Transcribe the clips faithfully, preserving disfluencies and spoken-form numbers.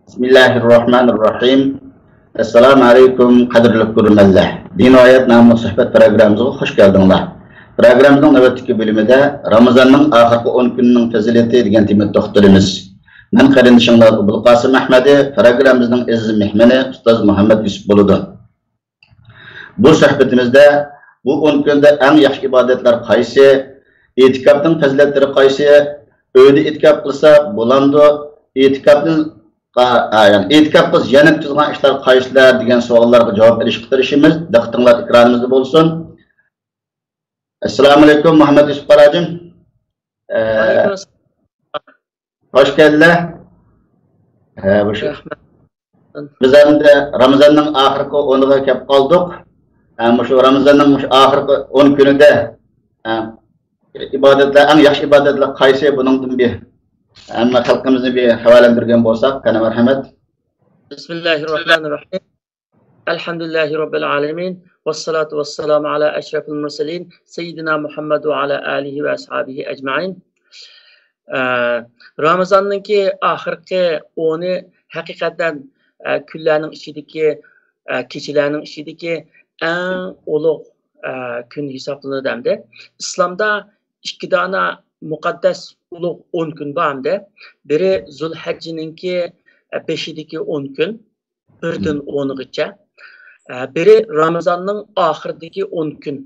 بىسمىللاھىررەھمانىررەھىم. ئەسسالامۇ ئەلەيكۇم، قەدىرلىك كۆرۈرمەنلەر. دىن ۋە ھايات ناملىق سۆھبەت پروگراممىمىزغا خۇش كەلدىڭلار. پروگراممىمىزنىڭ نۆۋەتتىكى بۆلۈمىدە رامىزاننىڭ ئاخىرقى ئون كۈنىنىڭ پەزىلىتى دېگەن تېمىدا توختىلىمىز. مەن قېرىندىشىڭلار ئوبۇلقاسىم ئەھمەدى، پروگراممىمىزنىڭ ئەزىز مېھمىنى ئۇستاز مۇھەممەد يۈسۈپ بولىدۇ. بۇ سۆھبىتىمىزدە بۇ ئون كۈندە ئەڭ ياخشى ئىبادەتلەر قايسى؟ ئېتىكاپنىڭ پەزىلەتلىرى قايسى؟ ئۆيدە ئېتىكاپ قىلسا بولامدۇ؟ ئېتىكاپنى، ئا، ئا، يەنى ئېتىكاپ قىلسا يەنە تۇتىدىغان ئىشلار قايسىلار دېگەن سوئاللارغا جاۋاب بېرىشكە تىرىشىمىز. دىققىتىڭلار ئېكرانىمىزدا بولسۇن. ئەسسالامۇ ئەلەيكۇم، مۇھەممەد يۈسۈپ قاراجىم. ئە، ئەلەيكۇم ئەسسالام. خوش كەلدىلەر. ھە، بۇ شۇ. رەھمەت. بىز ئەمدى رامىزاننىڭ ئاخىرقى ئونىغا كەپ قالدۇق. ھە، مۇشۇ رامىزاننىڭ مۇشۇ ئاخىرقى ئون كۈنىدە، ھە، ئىبادەتلەر، ئەڭ ياخشى ئىبادەتلەر قايسى؟ بۇنىڭدىن بىر ھەممە خەلقىمىزنى بىر خەۋەرلەندۈرگەن بولساق، قېنى مەرھەمەت. بىسمىللاھىررەھمانىررەھىم. ئەلھەمدۇلىللاھى رەببىل ئالەمىن. ۋەسسالاتۇ ۋەسسالامۇ ئالا ئەشرەفىل مۇرسەلىن سەييىدىنا مۇھەممەد ۋە ئالا ئالىھى ۋە ئەسھابىھى ئەجمەئىن. ئە، رامىزاننىڭكى ئاخىرقى ئونى ھەقىقەتەن، ئە، كۈنلەرنىڭ ئىچىدىكى، ئە، كېچىلەرنىڭ ئىچىدىكى ئەڭ ئۇلۇغ، ئە، كۈن ھېسابلىنىدۇ ئەمدى. ئىسلامدا ئىككى دانە مۇقەددەس ئۇلۇغ ئون كۈن بار ئەمدى. بىرى زۇلھەججىنىڭكى، ئە، بېشىدىكى ئون كۈن، بىردىن ئونىغىچە. ئە، بىرى رامىزاننىڭ ئاخىرىدىكى ئون كۈن.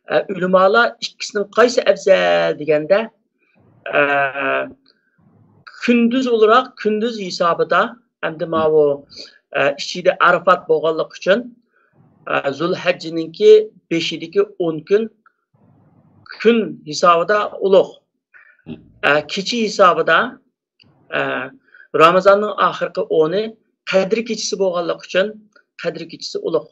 ئە، ئۆلىمالار ئىككىسىنىڭ قايسى ئەۋزەل دېگەندە، ئە، كۈندۈز ئولتۇراق، كۈندۈز ھېسابىدا، ئەمدى ماۋۇ، ئە، ئىچىدە ئارىفات بولغانلىقى ئۈچۈن، ئە، زۇلھەججىنىڭكى بېشىدىكى ئون كۈن، كۈن ھېسابىدا ئۇلۇغ. ئە، كېچە ھېسابىدا، ئە، رامىزاننىڭ ئاخىرقى ئونى قەدىر كېچىسى بولغانلىقى ئۈچۈن، قەدىر كېچىسى ئۇلۇغ.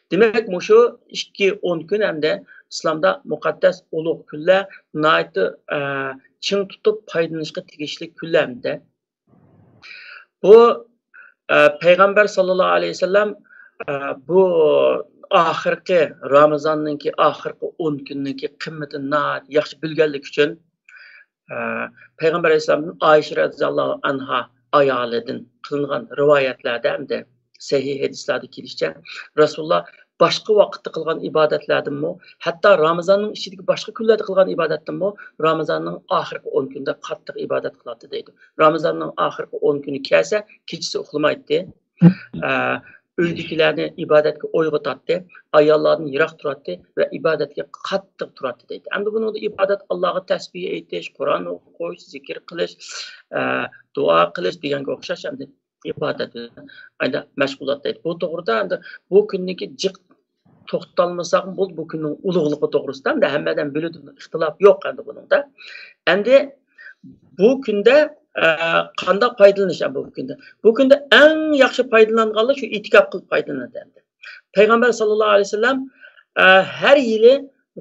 دېمەك، مۇشۇ ئىككى ئون كۈن ئەمدى ئىسلامدا مۇقەددەس ئۇلۇغ كۈنلەر، ناھايىتى، ئە، چىڭ تۇتۇپ پايدىلىنىشقا تېگىشلىك كۈنلەر ئەمدى. بۇ، ئە، پەيغەمبەر ساللاللاھۇ ئەلەيھى ۋەسەللەم، ئە، بۇ ئاخىرقى، رامىزاننىڭكى ئاخىرقى ئون كۈننىڭكى قىممىتىنى ناھايىتى ياخشى بىلگەنلىكى ئۈچۈن، ئە، پەيغەمبەر ئەلەيھىسسالامدىن ئائىشە رەزىياللاھۇ ئەنھا ئايالىدىن قىلىنغان رىۋايەتلەردە ئەمدى سەھىھ ھەدىسلەردە كېلىشىچە، رەسۇلۇللا باشقا ۋاقىتتا قىلغان ئىبادەتلەردىنمۇ، ھەتتا رامىزاننىڭ ئىچىدىكى باشقا كۈنلەردە قىلغان ئىبادەتتىنمۇ رامىزاننىڭ ئاخىرقى ئون كۈنىدە قاتتىق ئىبادەت قىلاتتى دەيدۇ. رامىزاننىڭ ئاخىرقى ئون كۈنى كەلسە، كېچىسى ئۇخلىمايتتى. ئە، ئۆيدىكىلەرنى ئىبادەتكە ئويغىتاتتى، ئاياللاردىن يىراق تۇراتتى ۋە ئىبادەتكە قاتتىق تۇراتتى دەيدۇ. ئەمدى بۇنىڭدا ئىبادەت ئاللاغا تەسبىھ ئېيتىش، قۇرئان ئوقۇش، زىكىر قىلىش، ئە، دۇئا قىلىش دېگەنگە ئوخشاش ئەمدى ئىبادەت، ئەمدى مەشغۇلات دەيدۇ. بۇ توغرىدا ئەمدى بۇ كۈندىكى جىق توختالمىساق بولدى، بۇ كۈننىڭ ئۇلۇغلۇقى توغرىسىدا ئەمدى ھەممە ئادەم بىلىدۇ، ئىختىلاپ يوق ئەمدى بۇنىڭدا. ئەمدى بۇ كۈندە، ئە، قانداق پايدىلىنىش بۇ كۈندە؟ بۇ كۈندە ئەڭ ياخشى پايدىلانغانلار شۇ ئېتىكاپ قىلىپ پايدىلىنىدۇ ئەمدى. پەيغەمبەر ساللاللاھۇ ئەلەيھى ۋەسەللەم، ئە، ھەر يىلى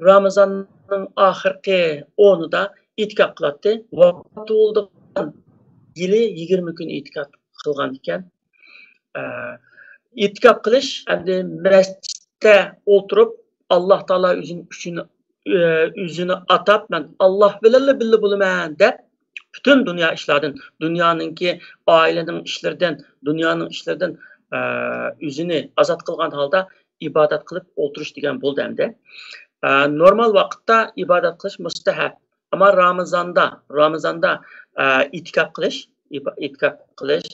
رامىزاننىڭ ئاخىرقى ئونىدا ئېتىكاپ قىلاتتى. ۋاپات بولىدىغان يىلى يىگىرمە كۈن ئېتىكاپ قىلغان ئىكەن. ئە، ئېتىكاپ قىلىش، ئەمدى مەسچىتتە ئولتۇرۇپ، ئاللا تائالا ئۆزىنى ئۈچۈن، ئە، ئۆزىنى ئاتاپ، مەن ئاللا بىلەنلا بىللە بولىمەن دەپ، پۈتۈن دۇنيا ئىشلاردىن، دۇنيانىڭكى ئائىلىنىڭ ئىشلىرىدىن، دۇنيانىڭ ئىشلىرىدىن، ئە، ئۆزىنى ئازاد قىلغان ھالدا ئىبادەت قىلىپ ئولتۇرۇش دېگەن بولدى ئەمدى. ئە، نورمال ۋاقىتتا ئىبادەت قىلىش مۇستەھەب. ئەمما رامىزاندا، رامىزاندا، ئە، ئېتىكاپ قىلىش، ئىبا-، ئېتىكاپ قىلىش،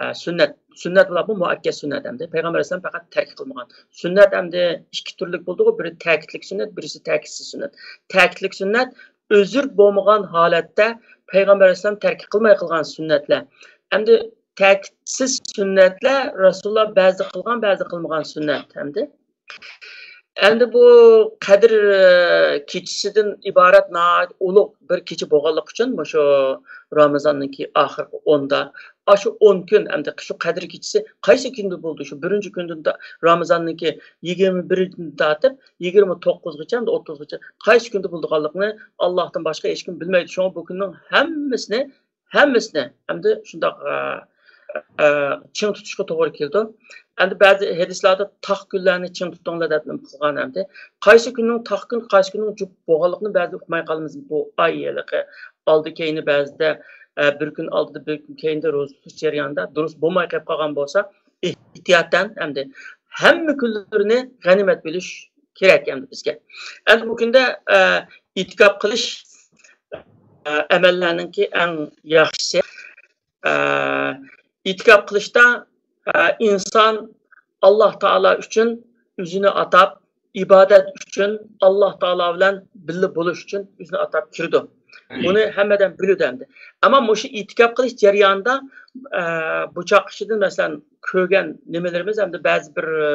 ئە، سۈننەت. سۈننەت بولۇپمۇ مۇئەككەد سۈننەت ئەمدى. پەيغەمبەر ئەلەيھىسسالام پەقەت تەرك قىلمىغان. سۈننەت ئەمدى ئىككى تۈرلۈك بولىدىغۇ، بىرى تەكىتلىك سۈننەت، بىرسى تەكىتسىز سۈننەت. تەكىتلىك سۈننەت ئۆزۈر بولمىغان ھالەتتە پەيغەمبەر ئەلەيھىسسالام تەرك قىلماي قىلغان سۈننەتلەر. ئەمدى تەكىتسىز سۈننەتلەر رەسۇلۇللا بەزىدە قىلغان، بەزىدە قىلمىغان سۈننەت ئەمدى. ئەمدى بۇ قەدىر، ئە، كېچىسىدىن ئىبارەت ناھايىتى ئۇلۇغ بىر كېچە بولغانلىقى ئۈچۈن، مۇشۇ رامىزاننىڭكى ئاخىرقى ئوندا، ئاشۇ ئون كۈن، ئەمدى شۇ قەدىر كېچىسى قايسى كۈندە بولىدۇ؟ شۇ بىرىنچى كۈندىن تا-، رامىزاننىڭكى يىگىرمە بىرىدىن تارتىپ يىگىرمە توققۇزغىچە، ئەمدى ئوتتۇزغىچە قايسى كۈندە بولىدىغانلىقىنى ئاللاھتىن باشقا ھېچكىم بىلمەيدۇ. شۇڭا بۇ كۈننىڭ ھەممىسىنى ھەممىسىنى ئەمدى شۇنداق، ئە، ئە، چىڭ تۇتۇشقا توغرا كېلىدۇ. ئەمدى بەزى ھەدىسلەردە تاق كۈنلەرنى چىڭ تۇتۇڭلار دەپ نېمە قىلغان ئەمدى. قايسى كۈننىڭ تاق كۈن، قايسى كۈننىڭ جۈپ بولغانلىقىنى بەزىدە ئۇقماي قالىمىز. بۇ ئاي ھېلىقى ئالدى كەينى بەزىدە، ئە، بىر كۈن ئالدىدا، بىر كۈن كەينىدە روزا تۇتۇش جەريانىدا دۇرۇس بولماي قېلىپ قالغان بولسا، ئېھتىياتەن ئەمدى ھەممە كۈنلىرىنى غەنىيمەت بىلىش كېرەك ئەمدى بىزگە. ئەمدى بۇ كۈندە، ئە، ئېتىكاپ قىلىش، ئە، ئەمەللەرنىڭكى ئەڭ ياخشىسى. ئە، ئېتىكاپ قىلىشتا، ئە، ئىنسان ئاللاھ تائالا ئۈچۈن ئۆزىنى ئاتاپ، ئىبادەت ئۈچۈن، ئاللاھ تائالا بىلەن بىللە بولۇش ئۈچۈن ئۆزىنى ئاتاپ كىرىدۇ. بۇنى ھەممە ئادەم بىلىدۇ ئەمدى. ئەمما مۇشۇ ئېتىكاپ قىلىش جەريانىدا، ئە، بۇ چاغقىچىدىن، مەسىلەن، كۆرگەن نېمىلىرىمىز ئەمدى بەزى بىر، ئە،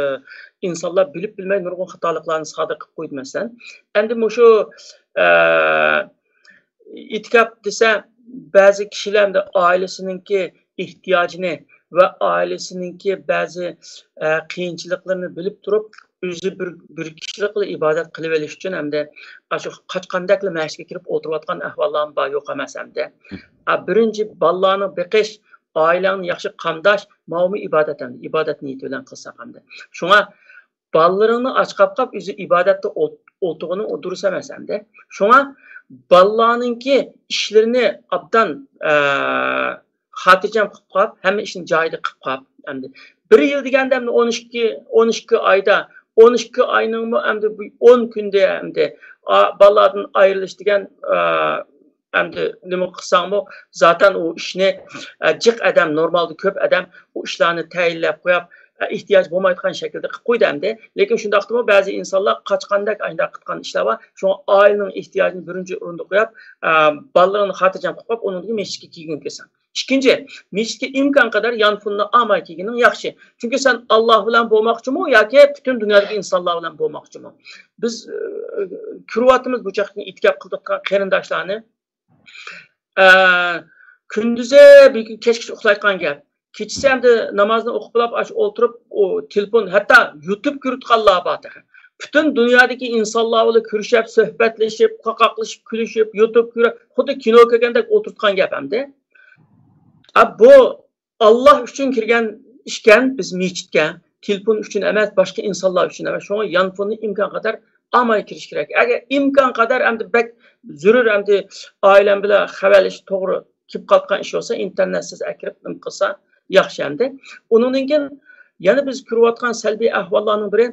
ئىنسانلار بىلىپ بىلمەي نۇرغۇن خاتالىقلارنى سادىر قىلىپ قويدى، مەسىلەن. ئەمدى مۇشۇ، ئە، ئېتىكاپ دېسە، بەزى كىشىلەر ئەمدى ئائىلىسىنىڭكى ئېھتىياجىنى ۋە ئائىلىسىنىڭكى بەزى، ئە، قىيىنچىلىقلىرىنى بىلىپ تۇرۇپ، ئۆزى بىر، بىر كىشىلىكلا ئىبادەت قىلىۋېلىش ئۈچۈن ئەمدى ئاشۇ قاچقاندەكلا مەسچىتكە كىرىپ ئولتۇرۇۋاتقان ئەھۋاللارمۇ بار، يوق ئەمەس ئەمدى. ئا، بىرىنچى بالىلارنى بېقىش، ئائىلەڭنى ياخشى قامداش، ماۋۇمۇ ئىبادەت ئەمدى. ئىبادەت نىيىتى بىلەن قىلساق ئەمدى. شۇڭا بالىلىرىڭنى ئاچ قاپقاپ، ئۆزى ئىبادەتتە ئولت-، ئولتۇرغىنى ئۇ دۇرۇس ئەمەس ئەمدى. شۇڭا بالىلارنىڭكى ئىشلىرىنى ئابدان، ئە، خاتىرجەم قىلىپ قاپ، ھەممە ئىشنى جايىدا قىلىپ قاپ، ئەمدى بىر يىل دېگەندە ئەمدى ئون ئىككى، ئون ئىككى ئايدا، ئون ئىككى ئاينىڭمۇ ئەمدى بۇ ئون كۈندە ئەمدى، ئا، بالىلاردىن ئايرىلىش دېگەن، ئە، ئەمدى نېمە قىلساڭمۇ، زاتەن ئۇ ئىشنى، ئە، جىق ئادەم، نورمالدا كۆپ ئادەم ئۇ ئىشلارنى تەيىنلەپ قويۇپ، ئە، ئېھتىياج بولمايدىغان شەكىلدە قىلىپ قويدى ئەمدى. لېكىن شۇنداقتىمۇ بەزى ئىنسانلار قاچقاندەك ئاشۇنداق قىلىدىغان ئىشلار بار. شۇڭا ئائىلىنىڭ ئېھتىياجىنى بىرىنچى ئورۇندا قويۇپ، ئە، بالىلىرىنى خاتىرجەم قىلىپ قويۇپ، ئۇنىڭدىن مەسچىتكە كىرگىن كىرسەڭ. ئىككىنچى، مەسچىتكە ئىمكان قەدەر يانفوننى ئالماي كىرگىنىڭ ياخشى. چۈنكى سەن ئاللا بىلەن بولماقچىمۇ ياكى پۈتۈن دۇنيادىكى ئىنسانلار بىلەن بولماقچىمۇ؟ بىز، ئە، كۆرۈۋاتىمىز بۇ چاغقا ئېتىكاپ قىلىۋاتقان قېرىنداشلارنى. ئە، كۈندۈزى بىر كۈن كەچكىچە ئۇخلايدىغان گەپ. كېچىسى ئەمدى نامازنى ئوقۇپ بولاپ، ئاشۇ ئولتۇرۇپ، ئۇ تېلېفون، ھەتتا يۇتۇب كۆرۈۋاتقانلار بار تېخى. پۈتۈن دۇنيادىكى ئىنسانلار بىلەن كۆرۈشۈپ، سۆھبەتلىشىپ، قاقاقلىشىپ، كۈلۈشۈپ، يۇتۇب كۆرۈپ، خۇددى كىنو كۆرگەندەك ئولتۇرۇۋاتقان گەپ ئەمدى. ئا، بۇ ئاللا ئۈچۈن كىرگەن ئىشكەن بىز مەسچىتكە. تېلېفون ئۈچۈن ئەمەس، باشقا ئىنسانلار ئۈچۈن ئەمەس. شۇڭا يانفوننى ئىمكان قەدەر ئالماي كىرىش كېرەك. ئەگەر ئىمكان قەدەر ئەمدى بەك زۆرۈر، ئەمدى ئائىلەم بىلەن خەۋەرلىشىش توغرا كېلىپ قالغان ئىش بولسا، ئىنتېرنېتسىز ئەكىرىپ نېمە قىلسا ياخشى ئەمدى. ئۇنىڭدىن كېيىن يەنە بىز كۆرۈۋاتقان سەلبىي ئەھۋاللارنىڭ بىرى،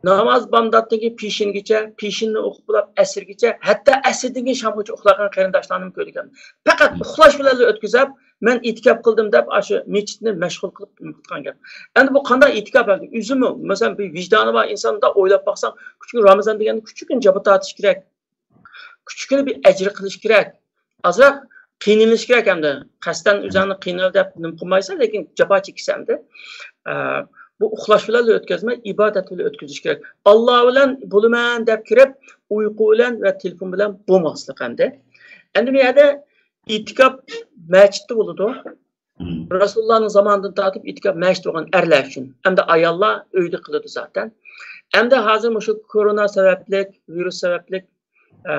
ناماز بامداتتىن كېيىن پېشىنگىچە، پېشىننى ئوقۇپ بولاپ ئەسىرگىچە، ھەتتا ئەسىردىن كېيىن شامغىچە ئۇخلايدىغان قېرىنداشلارنىمۇ كۆردۈم. پەقەت ئۇخلاش بىلەنلا ئۆتكۈزۈپ، مەن ئېتىكاپ قىلدىم دەپ، ئاشۇ مەسچىتنى مەشغۇل قىلىپ نېمە قىلىدىغان گەپ. ئەمدى بۇ قانداق ئېتىكاپ ئەمدى؟ ئۆزىمۇ، مەسىلەن، بىر ۋىجدانى بار ئىنسان مۇنداق ئويلاپ باقساڭ، كۈچۈكۈن رامىزان دېگەندە كۈچۈكۈن جاپا تارتىش كېرەك. كۈچۈكۈن بىر ئەجىر قىلىش كېرەك. ئازراق قىينىلىش كېرەك ئەمدى. قەستەن ئۆزۈڭنى قىينىل دەپ نېمە قىلمايسەن، لېكىن جاپا چېكىسەن ئەمدى. ئە، بۇ ئۇخلاش بىلەنلا ئۆتكۈزمەي، ئىبادەت بىلەن ئۆتكۈزۈش كېرەك. ئاللا بىلەن بولىمەن دەپ كىرىپ، ئۇيقۇ بىلەن ۋە تېلېفون بىلەن بولماسلىق ئەمدى. ئەمدى بۇ يەردە ئېتىكاپ مەسچىتتە بولىدۇ. مم. رەسۇلۇللانىڭ زامانىدىن تارتىپ ئېتىكاپ مەسچىتتە بولغان ئەرلەر ئۈچۈن. ئەمدى ئاياللار ئۆيدە قىلىدۇ زاتەن. ئەمدى ھازىر مۇشۇ كورونا سەۋەبلىك، ۋىرۇس سەۋەبلىك، ئە،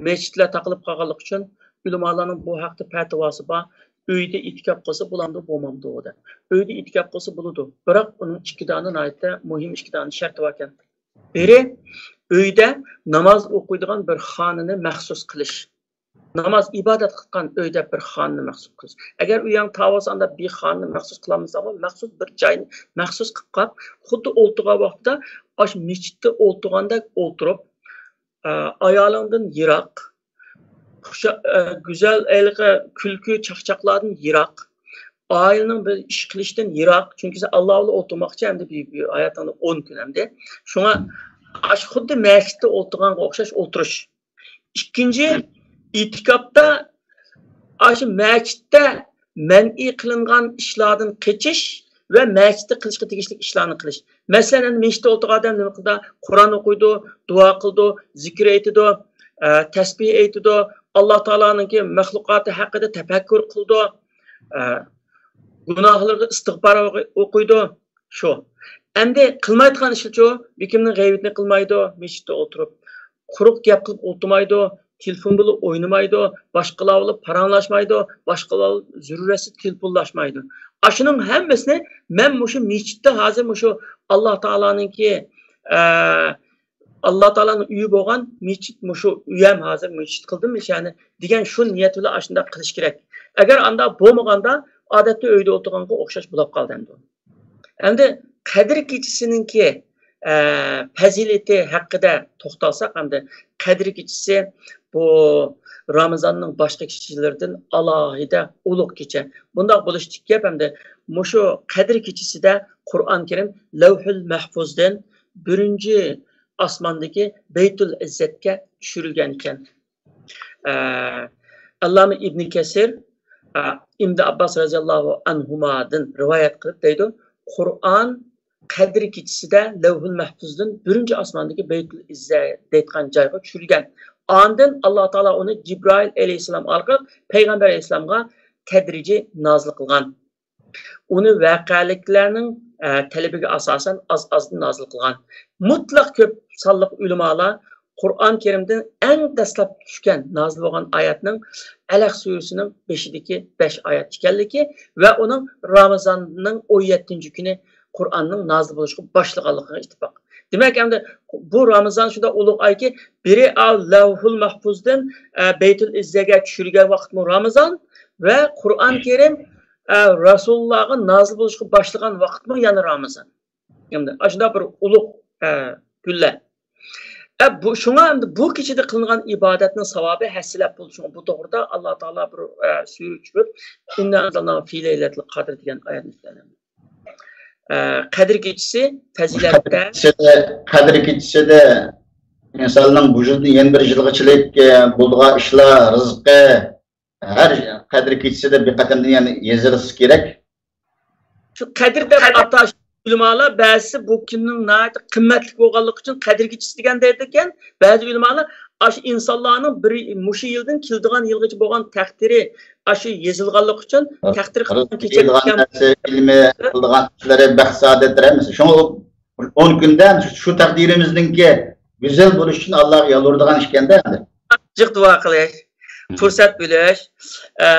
مەسچىتلەر تاقىلىپ قالغانلىقى ئۈچۈن ئۆلىمالارنىڭ بۇ ھەقتە پەتىۋاسى بار. ئۆيدە ئېتىكاپ قىلسا بولامدۇ، بولمامدۇ دەپ. ئۆيدە ئېتىكاپ قىلسا بولىدۇ. بىراق ئۇنىڭ ئىككى دانە ناھايىتى مۇھىم ئىككى دانە شەرتى باركەن. بىرى، ئۆيدە ناماز ئوقۇيدىغان بىر خانىنى مەخسۇس قىلىش. ناماز ئىبادەت قىلغان ئۆيدە بىر خانىنى مەخسۇس قىلىش. ئەگەر ئۆيۈڭ تار بولسا، ئاندا بىر خانىنى مەخسۇس قىلالمىساڭمۇ، مەخسۇس بىر جاينى مەخسۇس قىلىپ قاپ، خۇددى ئولتۇرغان ۋاقتىدا ئاشۇ مەسچىتتە ئولتۇرغاندەك ئولتۇرۇپ، ئە، ئايالىڭدىن يىراق، خۇشا-، ئە، گۈزەل ھېلىقى كۈلكە، چاقچاقلاردىن يىراق، ئائىلىنىڭ بىر ئىش قىلىشتىن يىراق. چۈنكى سەن ئاللا بىلەن ئولتۇرماقچى ئەمدى بىر، بىر ھاياتىڭدا ئون كۈن ئەمدى. شۇڭا ئاشۇ خۇددى مەسچىتتە ئولتۇرغانغا ئوخشاش ئولتۇرۇش. ئىككىنچى، ئېتىكاپتا ئاشۇ مەسچىتتە مەنئى قىلىنغان ئىشلاردىن قېچىش ۋە مەسچىتتە قىلىشقا تېگىشلىك ئىشلارنى قىلىش. مەسىلەن، ئەمدى مەسچىتتە ئولتۇرغان ئادەم نېمە قىلىدۇ؟ قۇرئان ئوقۇيدۇ، دۇئا قىلىدۇ، زىكىر ئېيتىدۇ، ئە، تەسبىھ ئېيتىدۇ، ئاللا تائالانىڭكى مەخلۇقاتى ھەققىدە تەپەككۇر قىلىدۇ، ئە، گۇناھلىرىغا ئىستىغپار ئوقۇيدۇ. شۇ. ئەمدى قىلمايدىغان ئىشلىرىچۇ؟ بىر كىمنىڭ غەيۋىتىنى قىلمايدۇ، مەسچىتتە ئولتۇرۇپ. قۇرۇق گەپ قىلىپ ئولتۇرمايدۇ، تېلېفون بىلەن ئوينىمايدۇ، باشقىلار بىلەن پاراڭلاشمايدۇ، باشقىلار بىلەن زۆرۈرەتسىز تېلېفونلاشمايدۇ. ئاشۇنىڭ ھەممىسىنى مەن مۇشۇ مەسچىتتە ھازىر مۇشۇ ئاللا تائالانىڭكى، ئە، ئاللا تائالانىڭ ئۆيى بولغان مەسچىت، مۇشۇ ئۆيەم ھازىر مەسچىت قىلدىم ئىشەنى دېگەن شۇ نىيەت بىلەن ئاشۇنداق قىلىش كېرەك. ئەگەر ئاندا بولمىغاندا، ئادەتتە ئۆيدە ئولتۇرغانغا ئوخشاش بولاپ قالدى ئەمدى. ئەمدى قەدىر كېچىسىنىڭكى، ئە، پەزىلىتى ھەققىدە توختالساق، ئەمدى قەدىر كېچىسى بۇ رامىزاننىڭ باشقا كېچىلىرىدىن ئالاھىدە ئۇلۇغ كېچە. بۇنداق بولۇشتىكى گەپ ئەمدى مۇشۇ قەدىر كېچىسىدە قۇرئان كەرىم لەۋھۇل مەھفۇزدىن بىرىنچى ئاسماندىكى بەيتۇل ئىززەتكە چۈشۈرۈلگەن ئىكەن. ئە، ئاللامە ئىبنى كەسىر، ئە، ئىبنى ئابباس رەزىياللاھۇ ئەنھۇمادىن رىۋايەت قىلىپ دەيدۇ، قۇرئان قەدىر كېچىسىدە لەۋھۇل مەھپۇزدىن بىرىنچى ئاسماندىكى بەيتۇل ئىززە دەيدىغان جايغا چۈشۈرگەن. ئاندىن ئاللا تائالا ئۇنى جىبرائىل ئەلەيھىسسالام ئارقىلىق پەيغەمبەر ئەلەيھىسسالامغا تەدرىجىي نازىل قىلغان. ئۇنى ۋەقەلىكلەرنىڭ، ئە، تەلىپىگە ئاساسەن ئاز-ئازدىن نازىل قىلغان. مۇتلەق كۆپ سانلىق ئۆلىمالار قۇرئان كەرىمدىن ئەڭ دەسلەپ چۈشكەن، نازىل بولغان ئايەتنىڭ ئەلەق سۈرىسىنىڭ بېشىدىكى بەش ئايەت ئىكەنلىكى ۋە ئۇنىڭ رامىزاننىڭ ئون يەتتىنچى كۈنى قۇرئاننىڭ نازىل بولۇشقا باشلىغانلىقىغا ئىتتىپاق. دېمەك، ئەمدى بۇ رامىزان شۇنداق ئۇلۇغ ئايكى، بىرى ئا، لەۋھۇل مەھپۇزدىن، ئە، بەيتۇل ئىززەگە چۈشۈرگەن ۋاقىتمۇ رامىزان ۋە قۇرئان كەرىم، ئە، رەسۇلۇللاغا نازىل بولۇشقا باشلىغان ۋاقىتمۇ يەنە رامىزان. ئەمدى ئاشۇنداق بىر ئۇلۇغ، ئە، كۈنلەر. ئە، بۇ، شۇڭا ئەمدى بۇ كېچىدە قىلىنغان ئىبادەتنىڭ ساۋابى ھەسسىلەپ بولدى. شۇڭا بۇ توغرىدا ئاللا تائالا بىر، ئە، سۈرە چۈشۈرۈپ، «ئىننا ئەنزەلناھۇ فى لەيلەتىل قەدر» دېگەن ئايەتنى ئىشلەندى. ئە، قەدىر كېچىسى پەزىلەتتە. قەدىر كېچىسىدە، قەدىر كېچىسىدە ئىنساننىڭ بۇ يىلدىن يەنە بىر يىلغىچىلىك، ئە، بولىدىغان ئىشلار، رىزقى، ھەر قەدىر كېچىسىدە بىر قېتىمدىن يەنە يېزىلىشى كېرەك. شۇ قەدىر دەپ ئاتاش ئۆلىمالار بەزىسى بۇ كۈننىڭ ناھايىتى قىممەتلىك بولغانلىقى ئۈچۈن قەدىر كېچىسى دېگەن دەيدىكەن. بەزى ئۆلىمالار ئاشۇ ئىنسانلارنىڭ بىر، مۇشۇ يىلدىن كېلىدىغان يىلغىچە بولغان تەقدىرى ئاشۇ يېزىلغانلىقى ئۈچۈن تەقدىر قىلغان كېچە دېگەن. نەرسە، ئىلمى، قىلىدىغان ئىشلىرى، بەخت سائادەتلىرى ھەممىسى. شۇڭا ئۇ ئون كۈندە شۇ تەقدىرىمىزنىڭكى گۈزەل بولۇشى ئۈچۈن ئاللاغا يالۋۇرىدىغان ئىكەندە ئەمدى. جىق دۇئا قىلىش، پۇرسەت بۆلۈش. ئە،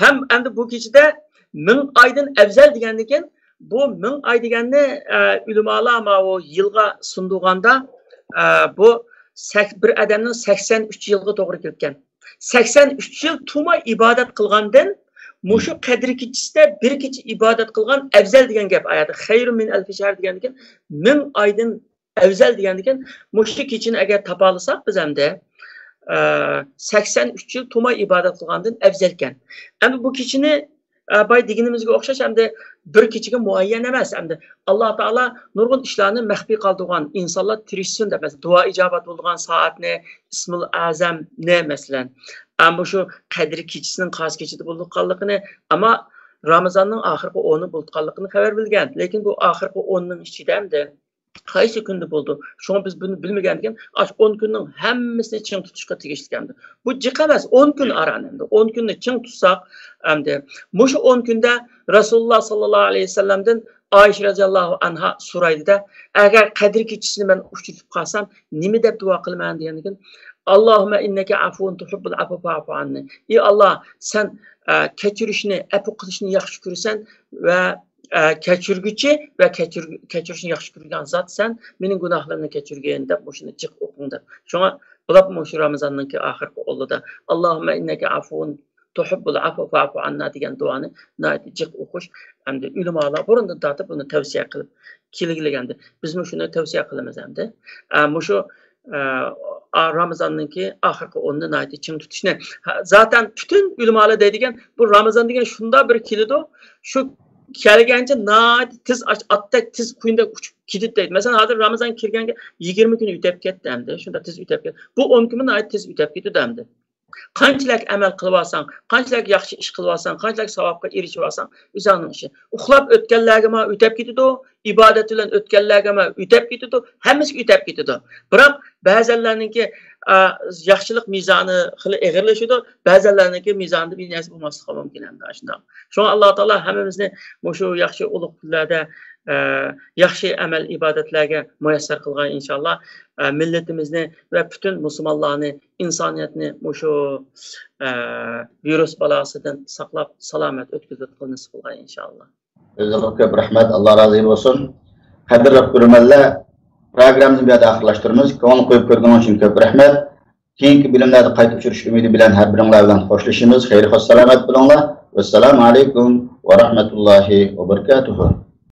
ھەم ئەمدى بۇ كېچىدە مىڭ ئايدىن ئەۋزەل دېگەندىكىن، بۇ مىڭ ئاي دېگەننى، ئە، ئۆلىمالار ماۋۇ يىلغا سۇندۇرغاندا، ئە، بۇ سەك-، بىر ئادەمنىڭ سەكسەن ئۈچ يىلغا توغرا كېلىدىكەن. سەكسەن ئۈچ يىل تۇماي ئىبادەت قىلغاندىن مۇشۇ قەدىر كېچىسىدە بىر كېچە ئىبادەت قىلغان ئەۋزەل دېگەن گەپ ئايەتتە. خەيرۇ مىن ئەلفى شەھر دېگەندىكىن، مىڭ ئايدىن ئەۋزەل دېگەندىكىن، مۇشۇ كېچىنى ئەگەر تاپالىساق بىز ئەمدى، ئە، سەكسەن ئۈچ يىل تۇماي ئىبادەت قىلغاندىن ئەۋزەلكەن. ئەمدى بۇ كېچىنى، ئە، باي دېگىنىمىزگە ئوخشاش، ئەمدى بىر كېچىگە مۇئەييەن ئەمەس. ئەمدى ئاللا تائالا نۇرغۇن ئىشلارنى مەخپىي قالدۇرغان، ئىنسانلار تىرىشسۇن دەپ، مەسىلەن، دۇئا ئىجابەت بولىدىغان سائەتنى، ئىسمۇل ئەزەمنى، مەسىلەن، ئەمما شۇ قەدىر كېچىسىنىڭ قايسى كېچىدە بولىدىغانلىقىنى، ئەمما رامىزاننىڭ ئاخىرقى ئونى بولىدىغانلىقىنى خەۋەر بىلگەن. لېكىن بۇ ئاخىرقى ئوننىڭ ئىچىدە ئەمدى قايسى كۈندە بولىدۇ؟ شۇڭا بىز بۇنى بىلمىگەندىكىن، ئاشۇ ئون كۈننىڭ ھەممىسىنى چىڭ تۇتۇشقا تېگىشلىك ئەمدى. بۇ جىق ئەمەس، ئون كۈن ئاران ئەمدى. ئون كۈننى چىڭ تۇتساق ئەمدى. مۇشۇ ئون كۈندە رەسۇلۇللا ساللاللاھۇ ئەلەيھى ۋەسەللەمدىن ئائىشە رەزىياللاھۇ ئەنھا سورايدۇ-دە، ئەگەر قەدىر كېچىسىنى مەن ئۇچرىتىپ قالسام، نېمە دەپ دۇئا قىلىمەن دېگەندىكىن، «ئاللاھۇممە ئىننەكە ئەفۇۋۇن تۇھىببۇل ئەفۋە فەئفۇ ئەننى.» ئى ئاللا، سەن، ئە، كەچۈرۈشنى، ئەپۇ قىلىشنى ياخشى كۆرىسەن ۋە ئە، كەچۈرگۈچى ۋە كەچۈر-، كەچۈرۈشنى ياخشى كۆرىدىغان زات سەن، مېنىڭ گۇناھلىرىمنى كەچۈرگىن دەپ مۇشۇنى جىق ئوقۇڭ دەپ. شۇڭا بولۇپمۇ مۇشۇ رامىزاننىڭكى ئاخىرقى ئونىدا، «ئاللاھۇممە ئىننەكە ئەفۇۋۇن تۇھىببۇل ئەفۋە فەئفۇ ئەننا» دېگەن دۇئانى ناھايىتى جىق ئوقۇش ئەمدى ئۆلىمالار بۇرۇندىن تارتىپ بۇنى تەۋسىيە قىلىپ كېلگىلىگەندى. بىزمۇ شۇنى تەۋسىيە قىلىمىز ئەمدى. ئە، مۇشۇ، ئە، ئا-، رامىزاننىڭكى ئاخىرقى ئونىنى ناھايىتى چىڭ تۇتۇشنى. ھە، زاتەن پۈتۈن ئۆلىمالار دەيدىكەن، بۇ رامىزان دېگەن شۇنداق بىر كېلىدۇ، شۇ كەلگەنچە ناھايىتى تېز ئاچ-، ئاتتەك تېز قۇيۇندەك ئۇچۇپ كېتىدۇ دەيدۇ. مەسىلەن، ھازىر رامىزان كىرگەنگە يىگىرمە كۈن ئۆتەپ كەتتى ئەمدى. شۇنداق تېز ئۆتەپ كەتتى. بۇ ئون كۈنمۇ ناھايىتى تېز ئۆتەپ كېتىدۇ ئەمدى. قانچىلىك ئەمەل قىلىۋالساڭ، قانچىلىك ياخشى ئىش قىلىۋالساڭ، قانچىلىك ساۋابقا ئېرىشىۋالساڭ، ئۆزۈڭنىڭ ئىشى. ئۇخلاپ ئۆتكەنلەرگىمۇ ئۆتەپ كېتىدۇ، ئىبادەت بىلەن ئۆتكەنلەرگىمۇ ئۆتەپ كېتىدۇ، ھەممىسىگە ئۆتەپ كېتىدۇ. بىراق بەزەنلەرنىڭكى، ئا، ياخشىلىق مىزانى خېلى ئېغىرلىشىدۇ، بەزەنلەرنىڭكى مىزانىدا بىر نەرسە بولماسلىقى مۇمكىن ئەمدى ئاشۇنداق. شۇڭا ئاللا تائالا ھەممىمىزنى مۇشۇ ياخشى ئۇلۇغ كۈنلەردە، ئە، ياخشى ئەمەل ئىبادەتلەرگە مۇيەسسەر قىلغاي ئىنشاللا. ئە، مىللىتىمىزنى ۋە پۈتۈن مۇسۇلمانلارنى، ئىنسانىيەتنى مۇشۇ، ئە، ۋىرۇس بالاسىدىن ساقلاپ، سالامەت ئۆتكۈزۈۋېتىشقا نېسىپ قىلغاي ئىنشاللا. ئۆزىڭىزگە كۆپ رەھمەت، ئاللا رازى بولسۇن. قەدىرلىك كۆرۈرمەنلەر، پروگراممىزنى بۇ يەردە ئاخىرلاشتۇرىمىز. كۆڭۈل قويۇپ كۆرگىنىڭ ئۈچۈن كۆپ رەھمەت. كېيىنكى بۆلۈملەردە قايتا ئۇچرىشىش ئۈمىدى بىلەن ھەر بىرىڭلار بىلەن خوشلىشىمىز. خەير خوش سالامەت بولۇڭلار. ۋەسسالامۇ ئەلەيكۇم ۋە رەھمەتۇللاھى ۋە بەرىكاتۇھۇ.